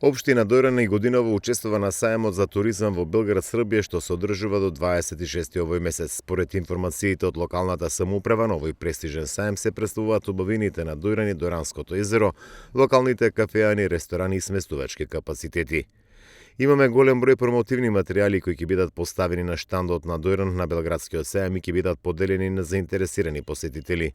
Општина Дојран и годинава учествува на сајмот за туризам во Белград, Србија, што се одржува до 26 овој месец. Според информациите од локалната самоуправа, на овој престижен сајм се представуваат убавините на Дојран и Дојранското езеро, локалните кафеани, ресторани и сместувачки капацитети. Имаме голем број промотивни материјали кои ќе бидат поставени на штандот на Дојран на Белградскиот сајм и ќе бидат поделени на заинтересирани посетители.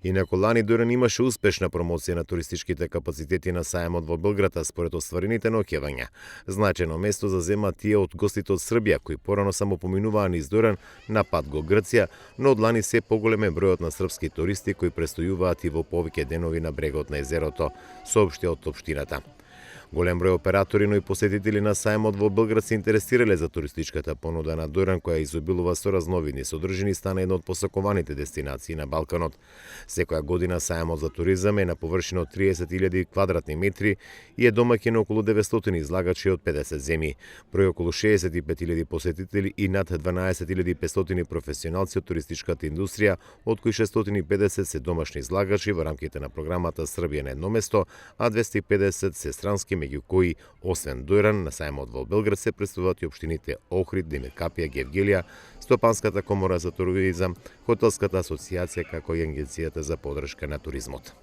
Инаку лани Дојран имаше успешна промоција на туристичките капацитети на сајмот во Белград, а според остварените наоѓавања. Значајно место зазема тие од гостите од Србија кои порано само поминуваа низ Дојран на пат го Грција, но од лани се поголем е бројот на српски туристи кои престојуваат и во повеќе денови на брегот на езерото, соопшти од општината. Голем број оператори, но и посетители на сајмот во Белград се интересирале за туристичката понуда на Дојран, која изобилува со разновидни содржини, стана една од посакуваните дестинации на Балканот. Секоја година сајмот за туризам е на површина од 30.000 квадратни метри и е домаќин на околу 900 излагачи од 50 земји, број околу 65.000 посетители и над 12.500 професионалци од туристичката индустрија, од кои 650 се домашни излагачи во рамките на програмата Србија на едно место, а 250 се странски, меѓу кои, освен Дојран, на сајмот во Белград се представуваат и општините Охрид, Демиркапија, Гевгелија, Стопанската комора за туризам, Хотелската асоцијација, како и Агенцијата за поддршка на туризмот.